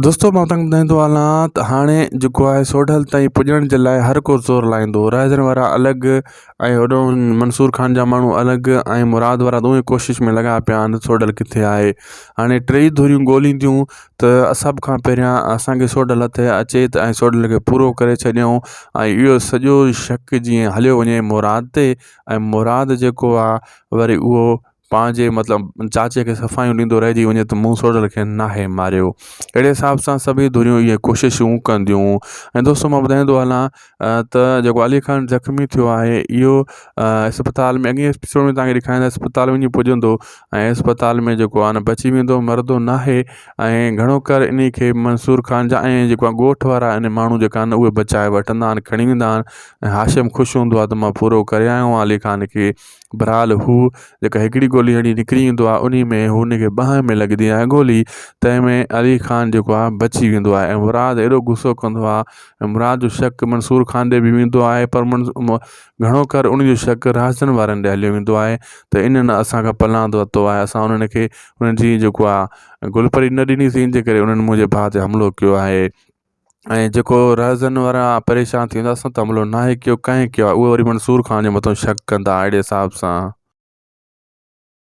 دوستو مان توهان کي ٻڌائيندو هلان ته هاڻي جيڪو آهي سوڍل تائين پڄڻ جي لاء هر ڪو زور لائيندو رهزن وارا الڳ ۽ هوڏو منصور خان جا ماڻهو الڳ ۽ مراد وارا ته اهي ڪوشش ۾ لڳا پيا آهن سوڍل ڪٿي آهي هاڻي ٽئي ڌريون ڳولينديون ته سڀ کان پهريان اسانکي سوڍل هٿ اچي ته ۽ سوڍل کي پورو ڪري ڇڏيون ۽ اهو سڄو شڪ جيئن هليو وڃي مراد تي ۽ مراد جيڪو آهي وري اهو پنهنجي مطلب چاچي کي صفايون ڏيندو رهجي وڃي ته مون سوڍل کي ناهي ماريو اهڙي حساب سان سڀئي ڌريون اهي ڪوششون ڪنديون ۽ دوستو مان ٻڌائيندو هلان ته جيڪو علي خان زخمي ٿيو آهي اهو اسپتال ۾ اڳئين ايپيسوڊ ۾ توهان کي ڏيکاريان ته اسپتال وڃي پڄندو ۽ اسپتال ۾ جيڪو آهي نه بچي ويندو مرندو ناهي ۽ گهڻو ڪر انهي کي منصور خان جا ۽ جيڪو آهي ڳوٺ وارا انهي ماڻهو جيڪا آهن اهي بچائي وٺندا آهن کڻي ويندا آهن ۽ هاشم خوش هوندو آهي ته مان پورو ڪري آيو آهيان علي خان کي بھرحال ھو جيڪا ھڪڙي گولي ھڻي نڪري ايندو آھي انھي ۾ ھن کي ٻانھن ۾ لڳندي آھي گولي تنهن ۾ علي خان جيڪو آھي بچي ويندو آھي ۽ مراد ايڏو غصو ڪندو آھي ۽ مراد جو شڪ منصور خان ڏي به ويندو آھي پر گهڻو ڪر ان جو شڪ رازن وارن ڏي ھليو ويندو آھي ته انھن اسان کان پلاند ورتو آھي اسان انھن کي انھن جي جيڪو آھي گل پري نه ڏنيسين ان جي ڪري انھن منهنجي ڀاء تي حملو ڪيو آھي. ۽ جيڪو رهزن وارا پريشان ٿي ويندا اسان ته حملو ناهي ڪيو ڪنهن ڪيو آهي اهي وري منصور خان جي مٿان شڪ ڪندا اهڙي حساب سان.